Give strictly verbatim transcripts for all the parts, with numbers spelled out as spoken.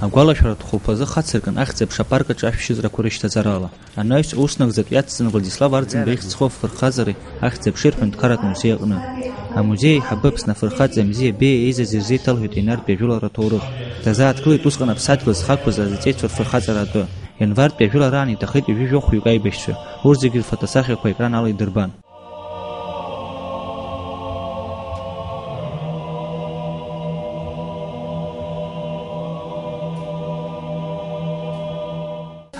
Агәалашәаратә хәылԥазы хацыркын ахьӡ-аԥша апарк аҿы ашәшьыҵәрақәа рышьҭаҵарала. Анаҩс, ус нагӡатәи иацҵаны Владислав Арӡынба ихьӡ зху афырхаҵареи ахьӡ-аԥшеи рҳәынҭқарратә музеи аҟны. Амузеи аиҳабы Аԥсны афырхаҵа Мзиа Беиа еизаз ирзеиҭалҳәеит аинартәи ажәылара аҭоурых. Дазааҭгылеит усҟан аԥсадгьыл зхақәыз азҵеицәа рфырхаҵара атәы. Ианвартәи ажәылараан иҭахеит ҩажәи жәохә-ҩык аибашьцәа. Урҭ зегьы рфотосахьақәа аекран ала идырбан.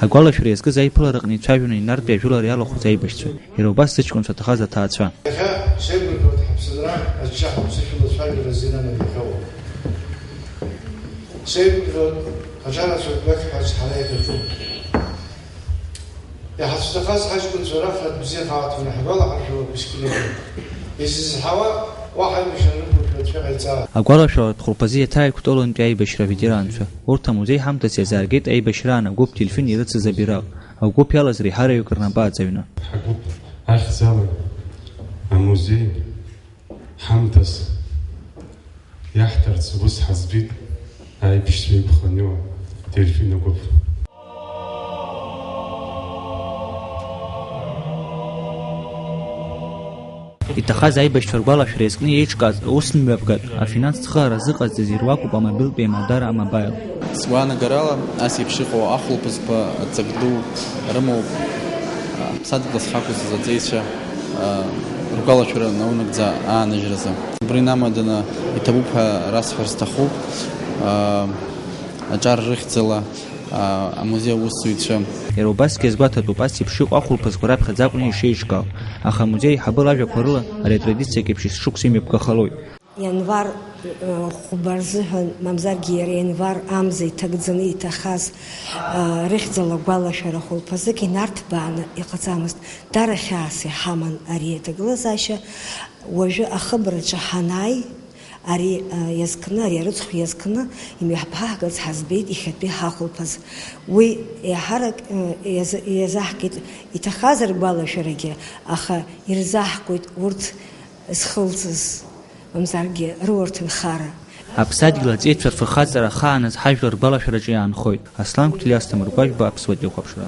Агәалашәара иазкыз аиԥылараҟны ицәажәон инартәи ажәылара иалахәыз аибашьцәа, иара убас зыҷкәынцәа ҭахаз аҭаацәа. Иахьа сеигәырӷьоит ҳаԥсынра аччаҳәа ԥсышәала ацәажәара азин амадахьоу. Сеигәырӷьоит аҿарацәа рбақь ҳәа ҳара иаҳаҿу. Иҳацәҭахаз ҳаҷкәынцәа рахратә бзиа ҳаҭәаны ҳгәалаҳаршәалоуп есқьынгьы. Изызҳауа уаҳа аибашьра рықәыршәаҵәҟьа ҟаиҵааит. Агәалашәаратә хәылԥазы иаҭааиқәтәалоуп аинартәи аибашьра аветеранцәа. Урҭ амузеи ҳамҭас иазааргеит аибашьраан агәыԥ Дельфин ирыцыз абираҟ. Агәыԥ иалаз реиҳараҩык рнапы аҵаҩны. Ҳгәыԥ ахьӡала амузеи ҳамҭас иаҳҭарц ус ҳазбеит аибашьцәа еиқәханы иҟоу Дельфин агәыԥ. Иҭахаз аибашьцәа ргәалашәара иазкны еиҿкааз аус мҩаԥгатә, афинанстә цхыраара зыҟазҵаз ируакуп амобилтә еимадара А-Мобаил. Сгәаанагарала, ас еиԥш иҟоу ахәылԥазқәа ҵак ду рымоуп, аԥсадгьыл зхақәыз аҵеицәа, а, ргәалашәара наунагӡа ааныжьразы. Убри инамаданы иҭабуп ҳәа расҳәар сҭахуп, а, аҿар рыхьӡала, а, амузеи аусзуҩцәа. Иара убасгьы иазгәаҭатәуп, ас еиԥш иҟоу ахәылԥазқәа раԥхьаӡа акәны ишеиҿкаау, аха амузеи аиҳабы лажәақәа рыла ари атрадициак еиԥш есышықәса имҩаԥгахалоит. Ианвар, э, хәба рзыҳәан, мамзаргьы иара ианвар амза иҭагӡаны иҭахаз, э, рыхьӡала гәалашәара хәылԥазык инарҭбааны иҟаҵамызт. Дара хьаас иҳаман ари аҭагылазаашьа. Уажәы ахыбраҿы ҳанааи, ари, э, иазкны, ари арыцхә иазкны имҩаԥаҳгарц ҳаӡбеит иахьатәи ҳахәылԥаз. Уи еиҳарак, э, иаз-, иазаҳкит, иҭахаз ргәалашәарагьы, аха ирзаҳкуеит урҭ зхылҵыз, мамзаргьы рыуа рҭынхара. Аԥсадгьыл аҵеицәа рфырхаҵара ахааназ ҳажәлар ргәалашәараҿы иаанхоит. Аслан Қәҭлиа, Асҭамыр Гәажәба, Аԥсуа телехәаԥшра.